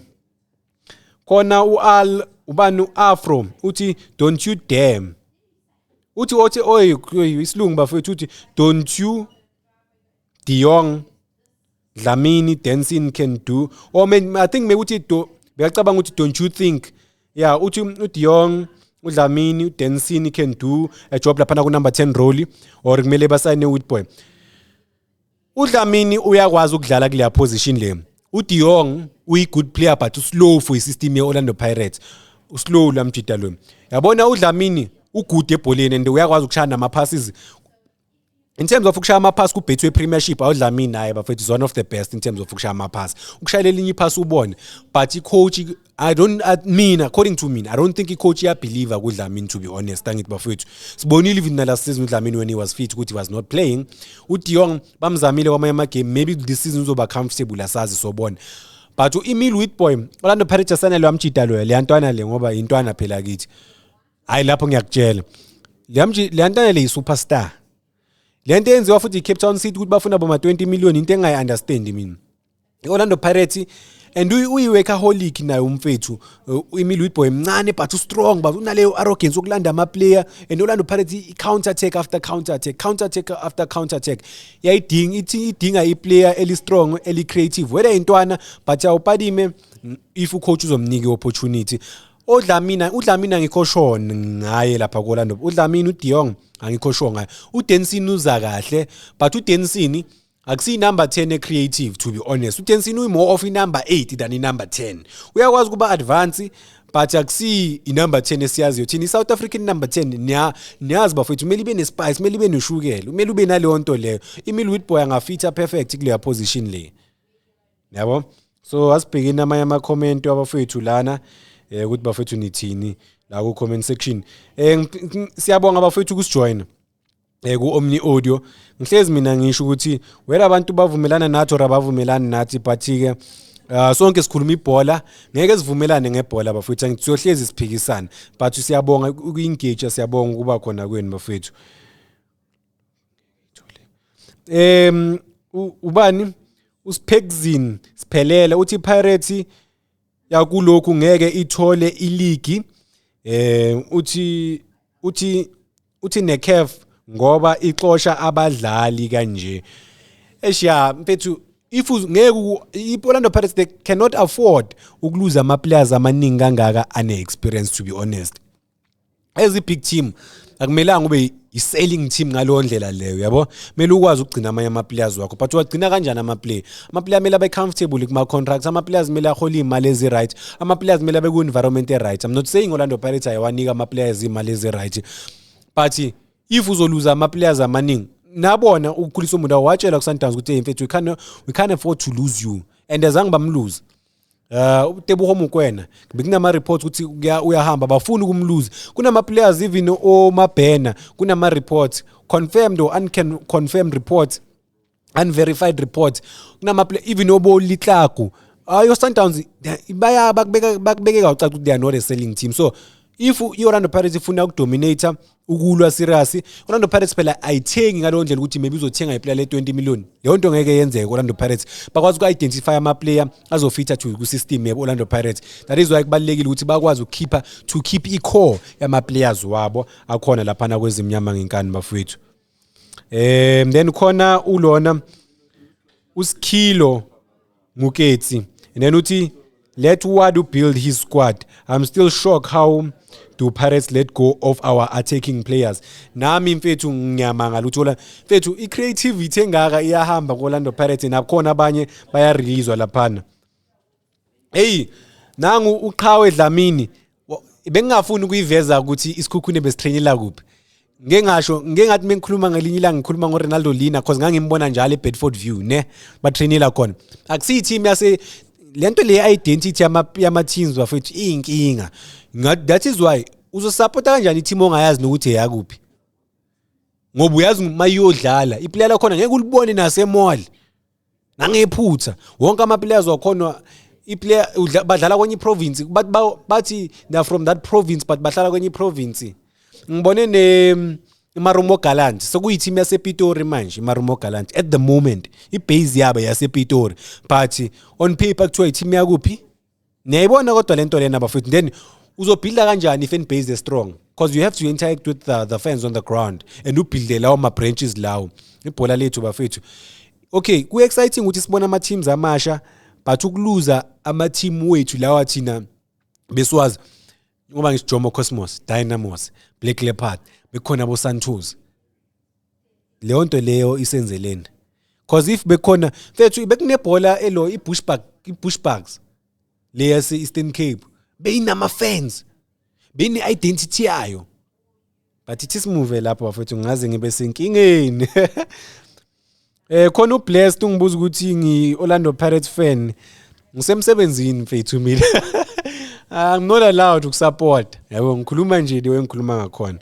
khona uAl ubani uAfro uthi don't you dare, uthi othi oy isilungu bafethu, uthi don't you De Jong, Dlamini, Dancing can do or may, I think maybe uthi do bekacabanga ukuthi don't you think, yeah, uthi uDe Jong, uDlamini, uDancing can do a job lapha ku number 10 role or kumele basayine Witbooi. uDlamini uyakwazi ukudlala kuleya position le. uDe Jong uyi good player but uslow for isystem ye-Orlando Pirates, uslow lamjida lo yabona. uDlamini ugood ebholeni and uyakwazi ukushaya nama passes. In terms of ukushaya amaphasi ku-Betway Premiership, awuDlamini naye bafethu is one of the best in terms of ukushaya amaphasi, ukushayela elinye iphasi ubone. But i-coach, I don't I, mina according to mina, I don't think i-coach iyabelieve kuDlamini, to be honest angithi bafethu. Sibonile even na last season uDlamini when he was fit ukuthi he was not playing. uDe Jong bamzamile kwamanye ama-game, maybe this season uzoba comfortable, asazi, sobona. But u-Emile Witbooi, Orlando Pirates asanele wamjida loyo leya ntwana le ngoba intwana phela kithi. Hayi, lapho ngiyakutshela Leyantana le superstar. Lento eyenziwa futhi iCape Town City ukuthi bafuna boma 20 million, into engayi understand mina. I-Orlando Pirates and uyi-workaholic naye umfethu u-Emile Witbooi, mncane but u-strong, but unaleyo arrogance yokulanda ama-player. And Orlando Pirates i-counter attack after counter attack, counter attack after counter attack, yayidinga ithi idinga i-player eli-strong, eli-creative, whether intwana, but awupadime if ucoach uzomnika i-opportunity. Odlamina, uDlamini angikho sure ngaye lapha ko-Orlando. UDlamini, uDiong angikho sure ngaye. UDenson uza kahle, but uDenson akusiyi number 10 e-creative, to be honest. UDenson uyi-more of i-number 8 than i-number 10. Uyakwazi ukuba advance, but akusiyi i-number 10 esiyaziyo thina. I-South African number 10, niyazi bafethu, kumele ibe ne-spice, kumele ibe noshukela, kumele ube naleyo nto leyo. Emile Witbooi angafitha perfect kuleya position le, yabo. So asibhekeni amanye ama-comment abafethu lana, ukuthi bafethu nithini la ku comment section. Siyabonga bafethu ukusijoina ku Omni Audio. Ngihlezi mina ngisho ukuthi whether abantu bavumelana nathi or abavumelani nathi, but ke sonke sikhuluma ibhola, ngeke sivumelane ngebhola bafethu, angithi siyohlezi siphikisana, but siyabonga uku-engage, siyabonga ukuba khona kwenu bafethu. Ubani uSphekzin siphelele uthi Pirates yakulokhu ngeke ithole iligi, uthi neCAF ngoba ixosha abadlali kanje. Eshiya mfethu, if ngeke i-Orlando Pirates, they cannot afford ukuluza ama players amaningi kangaka ane experience, to be honest. As a big team akumelanga ube i-selling team ngaleyo ndlela leyo, yabo. Kumele ukwazi ukugcina amanye ama-players wakho, but wagcina kanjani ama-player? Ama-player kumele abe comfortable kuma-contracts, ama-players kumele ahole iy'mali ezi-right, ama-players kumele abe ku-environment e-right. I'm not saying Orlando Pirates ayiwanika ama-players iy'mali ezi-right, but if uzoluza ama-players amaningi, nabona ukukhulisa umuntu watshela ku-Sundowns ukuthi, "Hey mfethu, we can't afford to lose you," and azange bamlose. uTeboho Mokoena bekunama reports ukuthi uyahamba, bafuna ukumlose. Kunama players, even oMabhena, kunama reports, confirmed or unconfirmed reports, unverified reports, kunama even obo Litlaku ayo Sundowns baya bakubeka kacaca ukuthi they are not a selling team. So if i-Orlando Pirates ifuna ukudominate, ukulwa serious, Orlando Pirates phela ayithengi ngaleyo ndlela ukuthi maybe uzothenga iplayer le 20 million. Leyo nto ngeke yenzeke. Orlando Pirates bakwazi uku-identify ama-player azofitha to ku-system yabo Orlando Pirates. That is why kubalulekile ukuthi bakwazi ukukhipha to keep i-core yama-players wabo akhona laphana kwezimnyama ngenkani bafowethu. Then khona ulona uSkhilo Muketsi and then uthi, "Let Ouaddou build his squad. I'm still shocked, how do Pirates let go of our attacking players?" Nami mfethu ngiyamangala uthola mfethu i-creativity engaka iyahamba ko-Orlando Pirates, nakhona abanye bayareleaswa laphana. Hey, nangu uQhawe Dlamini. Bengingafuni ukuyiveza ukuthi isikhukhune besitrainela kuphi. Ngeke ngasho, ngeke ngathi mengikhuluma ngelinye ilanga ngikhuluma ngoRonaldo Lina, cause ngangimbona njalo eBedford View ne batrainela khona. Akusiyi team yase lento le, identity yama teams bafethu iyinkinga. That is why uzosupporta kanjani i-team ongayazi nokuthi eyakuphi, ngoba uyazi mayiyodlala iplayer lakhona ngeke ulibone nasemall nangephutha. Wonke ama players wakhona, iplayer badlala kwenye province, bathi they are from that province, but bahlala kwenye province. Ngibone ne iMarumo Gallant sekuyi-team yasePitori manje. iMarumo Gallant at the moment ibase yabo yasePitori, but on paper kuthiwa i-team yakuphi? Niyayibona kodwa lento lena bafethu. Then uzobuilda kanjani i-fan base strong? Because you have to interact with the fans on the ground and ubuilde lawo ma-branches lawo. Ibhola lethu bafethu, okay, ku-exciting ukuthi sibone ama-teams amasha, but ukuluza ama-team wethu lawa thina besiwazi, ngoba ngisho Jomo Cosmos, Dynamos, Black Leopard, bekhona bo Santos, leyo nto leyo isenzeleni? Cause if bekhona mfethu bekunebhola elo iBushbucks le yase Eastern Cape, beyinama fans, beyine identity yayo. But ithi simuve lapho bafethu, ngaze ngibe senkingeni. Khona uBlessed ungibuza ukuthi ngi Orlando Pirates fan. Ngisemsebenzini mfethu mina, I'm not allowed ukusupport, yabo. Ngikhuluma nje the way ngikhuluma ngakhona.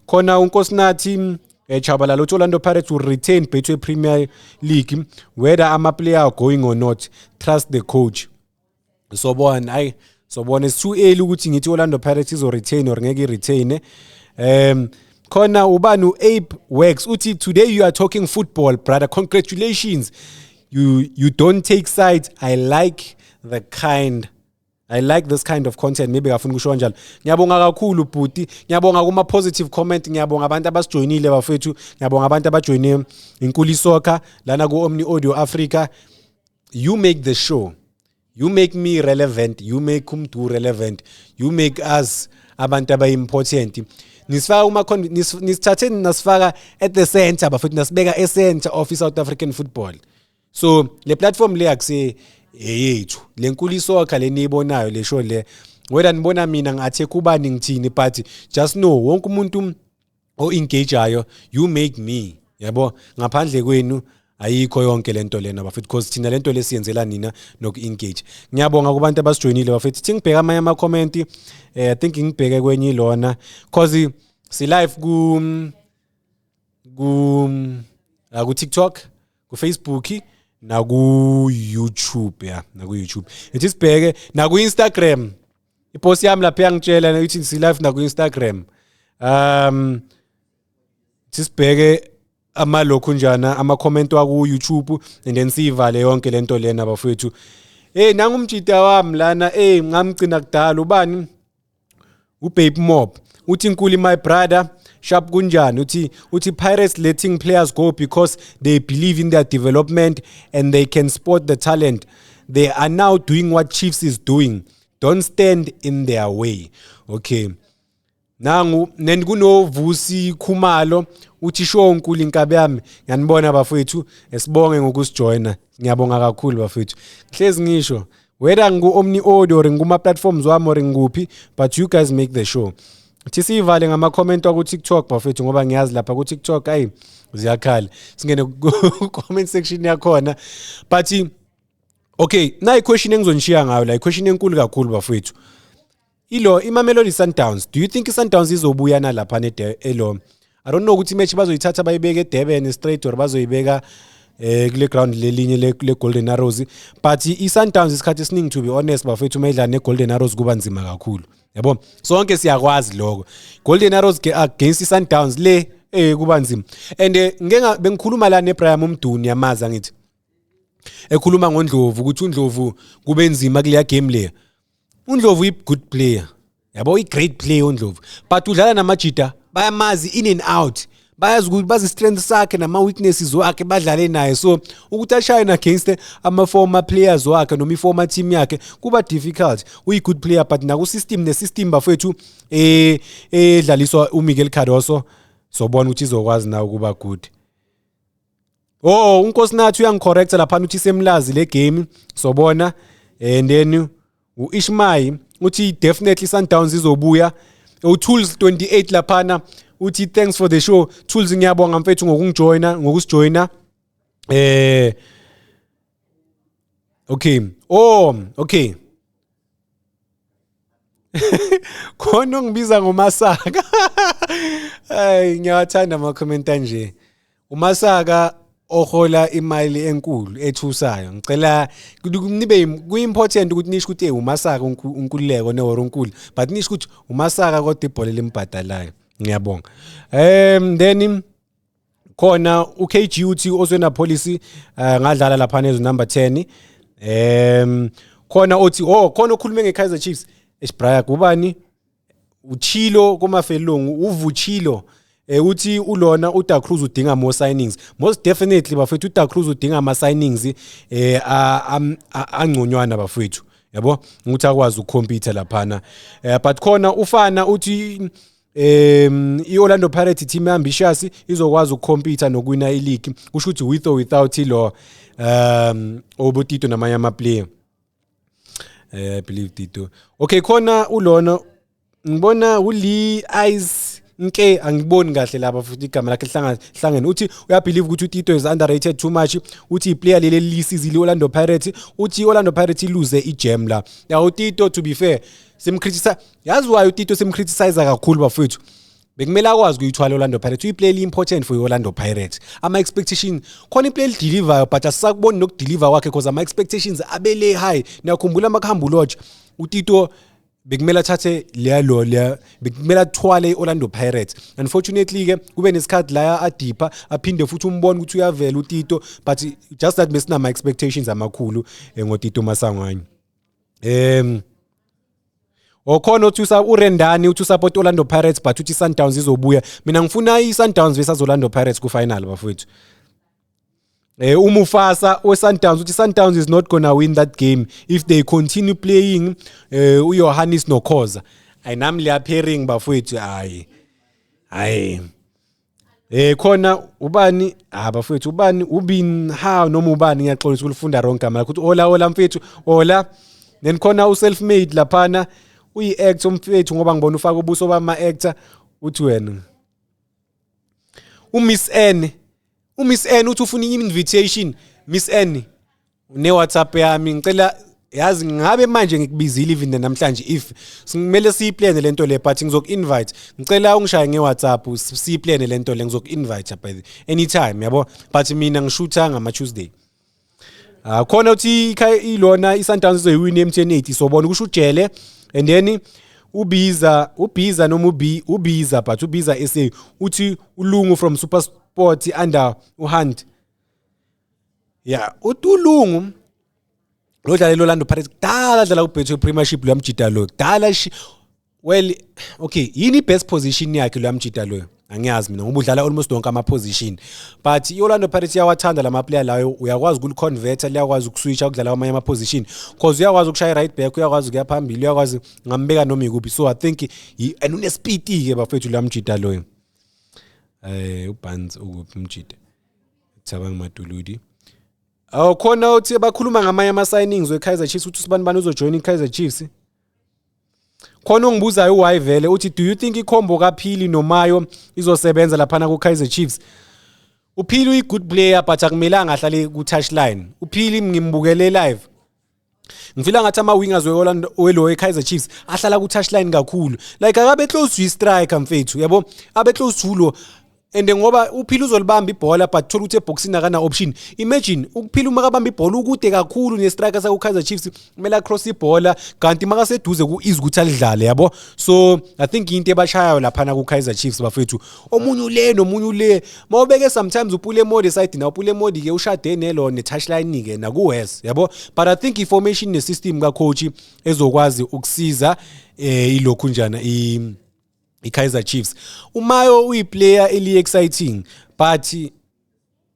Khona uNkosinathi Chabalala uthi Orlando Pirates will retain Betway Premier League whether ama player are going or not. Trust the coach. Sobona, ayi sobona, it's too early ukuthi ngithi Orlando Pirates izo retain or ngeke i retain. Khona ubani, uApe Works, uthi, "Today you are talking football, brother. Congratulations. You don't take sides. I like this kind of content." Maybe ngafuna ukusho kanjalo. Ngiyabonga kakhulu, bhuti. Ngiyabonga kuma positive comment. Ngiyabonga abantu abasijoyinile, bafethu. Ngiyabonga abantu abajoyine Inkuli Soccer lana ku Omni Audio Africa. You make the show. You make me relevant. You make uMdu relevant. You make us abantu abayi-important. Nisifaka kuma nisithathe nasifaka at the center, bafethu, nasibeka e-center of i-South African football. So le platform le akuse eyethu, le Nkuli Soccer le niyibonayo, le show le, whether nibona mina ngi-attack ubani, ngithini, but just know wonke umuntu o-engageayo, you make me, yabo. Ngaphandle kwenu ayikho yonke lento lena, bafethu, because thina lento lesiyenzela nina noku-engage. Ngiyabonga kubantu abasijoyinile, bafethu. Thi ngibheka amanye ama-comment. I think ngibheke kwenye ilona, cause si live ku TikTok, ku Facebook, naku YouTube, ya, naku YouTube. Ithi sibheke naku Instagram. Ipost yami lapha iyangitshela ukuthi si live naku Instagram. Sisibheke amalokhu njana ama-comment waku YouTube and then siyivale yonke lento lena, bafethu. Hey, nangumjita wami lana, hey, ngamgcina kudala. Ubani, uBabe Mob, uthi, "Nkuli, my brother, sharp, kunjani?" Uthi, "Pirates letting players go because they believe in their development and they can spot the talent. They are now doing what Chiefs is doing. Don't stand in their way." Okay, nangu then kunoVusi Khumalo, uthi, "Sho nkulu, inkabi yami." Ngiyanibona, bafethu, esibonge ngokusijoyina. Ngiyabonga kakhulu, bafethu. Hlezi ngisho, whether ngiku Omni Audio or ngikuma platforms wami or ngikuphi, but you guys make the show. Thi siyivale ngama comment ku TikTok, bafethu, ngoba ngiyazi lapha ku TikTok ayi ziyakhala. Singene ku comment section yakhona. But okay, na question engizonishiya ngayo la, question enkulu kakhulu, bafethu, ilo iMamelodi Sundowns. Do you think iSundowns izobuya na lapha ne elo? I don't know ukuthi imatch bazoyithatha bayibeke eDurban straight or bazoyibeka kule ground lelinye le Golden Arrows, but iSundowns isikhathi esiningi, to be honest, bafethu, mayidlala neGolden Arrows kuba nzima kakhulu, yabo. Sonke siyakwazi lokho. Golden Arrows against iSundowns le, kuba nzima. And ngeke bengikhuluma la neBrian Umduni, yamazi angithi, ekhuluma ngoNdlovu ukuthi uNdlovu kube nzima kuleya game leya. uNdlovu uyi good player, yabo, i great player uNdlovu, but udlala namajita bayamazi in and out, bayazi ukuthi bazi strength sakhe nama weaknesses wakhe, badlale naye. So ukuthi ashine against ama former players wakhe noma i former team yakhe kuba difficult. Uyi good player, but naku system, ne system, bafethu, edlaliswa uMiguel Cardoso, sobona ukuthi izokwazi na ukuba good. Oh, uNkosinathi uyangicorrecta lapha, uthi semlazi le game, sobona. And then uIshmael uthi definitely Sundowns izobuya. uTools 28 laphana uthi, "Thanks for the show." Tools, ngiyabonga, mfethu, ngokungijoina, ngokusijoina. Okay, oh, okay, khona ongibiza ngoMasaka. Hayi, ngiyawathanda ama comment anje. UMasaka ohola imali enkulu ethusayo. Ngicela nibe ku-important ukuthi nisho ukuthi uMasaka uNkululeko nehoro onkulu, but nisho ukuthi uMasaka kodwa ibhola limbhadalayo. Ngiyabonga. Then khona uKG uthi Oswin Appollis ngadlala lapha nezo number 10. Khona othi, oh, khona okhulume ngeKaizer Chiefs esibraya, kubani, uchilo kumafelungu uvuchilo, uthi ulona uDa Cruz udinga more signings. Most definitely, bafethu, uDa Cruz udinga ama signings angconywana, bafethu, yabo, ukuthi akwazi ukucompete laphana. But khona ufana uthi iOrlando Pirates team ambitious, izokwazi ukucompete nokuwina ileague, kusho ukuthi with or without ilo oBotito namanye ama player. I believe Tito. Okay, khona ulona ngibona uLee Eyes nke, angiboni kahle lapha futhi igama lakhe lihlangane hlangene. Uthi uyabelieve ukuthi uTito is underrated too much. Uthi iplayer leli lisizile Orlando Pirates. Uthi Orlando Pirates ilose igem la ya uTito. To be fair, simcriticize, yazi why uTito simcriticize kakhulu, bafethu? Bekumele akwazi ukuyithwala Orlando Pirates. Uyiplayer important for Orlando Pirates. Ama expectation khona, iplayer deliver, but asisakuboni nokudeliver kwakhe because ama expectations abele high. Niyakhumbula makuhamba uLodge, uTito Bekumele athathe leya lo leya, bekumele athwale i-Orlando Pirates. Unfortunately ke kube nesikhathi la adipha, aphinde futhi umbone ukuthi uyavela uTito, but just that besinama expectations amakhulu ngoTito Maswanganyi. Okhona uthi uRendani uthi usupport Orlando Pirates, but uthi Sundowns izobuya. Mina ngifuna iSundowns versus Orlando Pirates ku final, bafowethu. UMufasa weSundowns uthi Sundowns is not gonna win that game if they continue playing uJohannes noKhoza. Ayinami leya pairing, bafowethu, hayi. Hayi. Khona ubani, ah bafowethu, ubani ubin ha noma ubani, ngiyaxolisa ukulifunda wrong gama lakho, uthi hola hola mfethu, hola. Then khona u self made laphana, uyi-actor umfethu, ngoba ngibona ufaka ubuso bama actor. Uthi wena uMiss N, uMiss N uthi ufuna i-invitation. Miss N, une WhatsApp yami, ngicela, yazi ngabe manje ngikubizile even namhlanje if simele siyiplane lento le, but ngizoku-invite. Ngicela ungishaye nge-WhatsApp, siyiplane lento le, ngizoku-invite by the anytime, yabo, but mina ngishutha ngama Tuesday. Ah, khona uthi ilona iSundowns izoyiwina MTN 8, sobona, kusho ujele. And then ubiza ubiza noma ubi ubiza, but ubiza SA uthi uLungu from Super Sport under uHunt. Yeah, uLungu lo dlala Orlando Pirates kudala, dlala kuBetway Premiership lo yamjida lo kudala. Well, okay, yini best position yakhe lo yamjida lo? Angiyazi mina, ngoba udlala almost wonke ama position, but iOrlando Pirates iyawathanda lama player layo. Uyakwazi ukuliconverta, liyakwazi ukuswitcha ukudlala kwamanye ama position, cause uyakwazi ukushaya right back, uyakwazi ukuya phambili, uyakwazi, ngambeka noma ikuphi. So I think and une speed ke, bafethu, lo yamjida loyo. UBarnes ukuphi umjida? Thabang Matuludi. Awukhona uthi bakhuluma ngamanye ama signings weKaizer Chiefs, uthi usibani bani uzojoin iKaizer Chiefs. Khona ongibuzayo uwhy vele, uthi do you think icombo kaPhili noMayo izosebenza laphana ku Kaizer Chiefs? UPhili uyi good player, but akumelanga ahlale ku touchline. UPhili ngimbukele live. Ngifila ngathi ama wingers weOrlando welo weKaizer Chiefs ahlala ku touchline kakhulu. Like akabe close to striker, mfethu, yabo? Abe close to lo, and ngoba uPhila uzolibamba ibhola, but thola ukuthi eboxini akana option. Imagine ukuphila uma kabamba ibhola ukude kakhulu ne-striker saku Kaizer Chiefs, kumele across ibhola, kanti makaseduze ku easy ukuthi alidlale, yabo. So I think into ebashayayo laphana ku Kaizer Chiefs, bafethu, omunye ule nomunye ule, mawubeke sometimes uPule Mmodi side na uPule Mmodi ke ushade nelo ne touchline ke naku West, yabo. But I think i-formation ne-system ka coach ezokwazi ukusiza ilokhu njana i-Kaizer Chiefs. UMayo uyiplayer eli exciting, but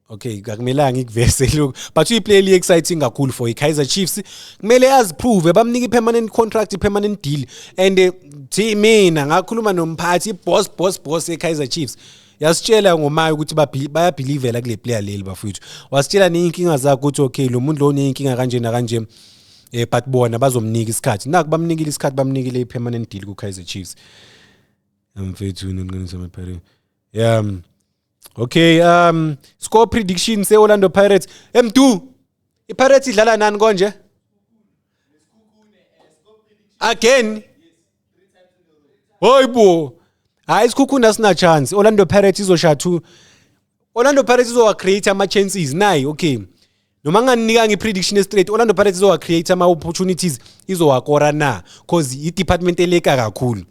okay, akumelanga ngikuvese lokhu, but uyiplayer eli exciting kakhulu for i-Kaizer Chiefs. Kumele aziprove, bamnika i-permanent contract, i-permanent deal. And thi mina ngakhuluma nomphathi, boss boss boss e-Kaizer Chiefs, yasitshela ngoMayo ukuthi bayabelievela kule player leli, bafowethu. Wasitshela neyinkinga zakhe ukuthi okay, lo muntu lo uneyinkinga kanje nakanje, but bona bazomnika isikhathi. Naku bamnikile isikhathi, bamnikile i-permanent deal ku-Kaizer Chiefs, mfethu. Nonqinisa ama-Pirates, yeah. Okay, score prediction se-Orlando Pirates. Mdu, iPirates idlala nani konje again? Hoyibo, hayi, iSekhukhune asina chance. Orlando Pirates izoshaya 2. Orlando Pirates izowa create ama chances nayi. Okay, noma nganinika i-prediction straight, Orlando Pirates izowa create ama opportunities, izowakora na, cause i-department eleka kakhulu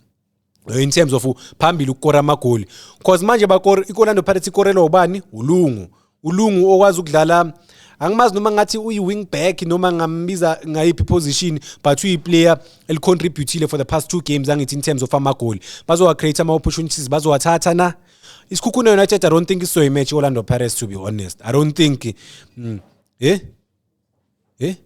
in terms of phambili ukukora amagoli, cause manje bakora, i-Orlando Pirates ikorelwa ubani? uLungu. ULungu okwazi ukudlala, angimazi noma ngathi uyi-wing back noma ngambiza ngayiphi position, but uyi-player elicontributile for the past two games, angithi, in terms of amagoli. Bazowa-create ama-opportunities, bazowathatha na? ISekhukhune United, I don't think isoyi-match i-Orlando Pirates, to be honest. I don't think eh Sekhukhune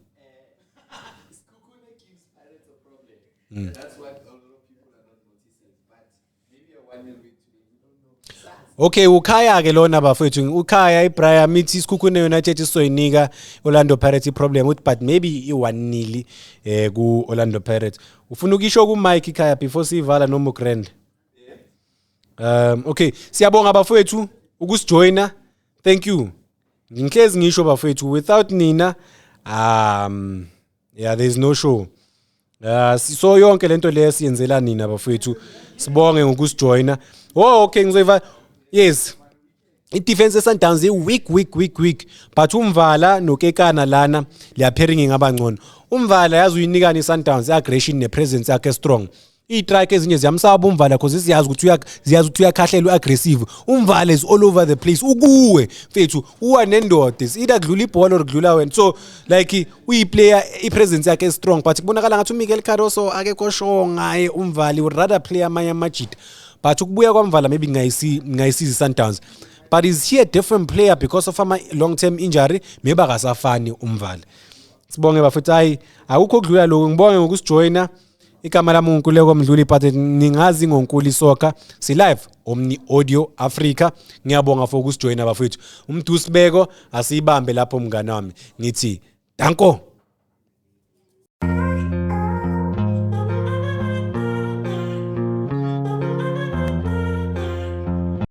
gives Pirates a problem. That's what a lot of people are not noticing. But maybe a 1-0 win today. We don't know. Okay, ukhaya ke lona, bafethu, ukhaya iBrian mithi iSekhukhune United isoyinika Orlando Pirates iproblem uthi, but maybe i1-0 ku Orlando Pirates. Ufuna ukisho ku Mike ikhaya before sivala noma grand? Okay, siyabonga bafethu ukusijoina. Thank you. Ngihlezi ngisho, bafethu, without nina, yeah, there is no show. So yonke lento leyo siyenzela nina, bafethu. Sibonge ngokusijoina. Oh, okay, ngizoyiva. Yes. I-defense ye-Sundowns i-weak, weak, weak, weak, but uMvala noKekana lana, leya pairing ingaba ngcono. UMvala yazi uyinikani i-Sundowns i-aggression ne-presence yakhe strong. Iy'strike ezinye ziyamsaba uMvala 'cause ziyazi ukuthi ziyazi ukuthi uyakhahlela, u-aggressive. UMvala is all over the place, ukuwe mfethu, uwa nendoda, is either kudlula ibhola or kudlula wena. So like uyi-player i-presence yakhe strong, but kubonakala ngathi uMiguel Cardoso akekho sure ngaye uMvala, would rather play amanye amajita. But ukubuya kwaMvala maybe ngayisiza i-Sundowns, but is he a different player because of ama long term injury? Maybe akasafani uMvala. Sibonge bafethu, hayi, akukho kudlula lokho. Ngibonge ngokusijoyina. Igama lami uNkuleko Mdluli, but ningazi ngoNkuli Soccer. Si live Omni Audio Africa. Ngiyabonga for ukusijoyina bafethu. Umntu usibeko asiyibambe lapho, mngani wami. Ngithi danko.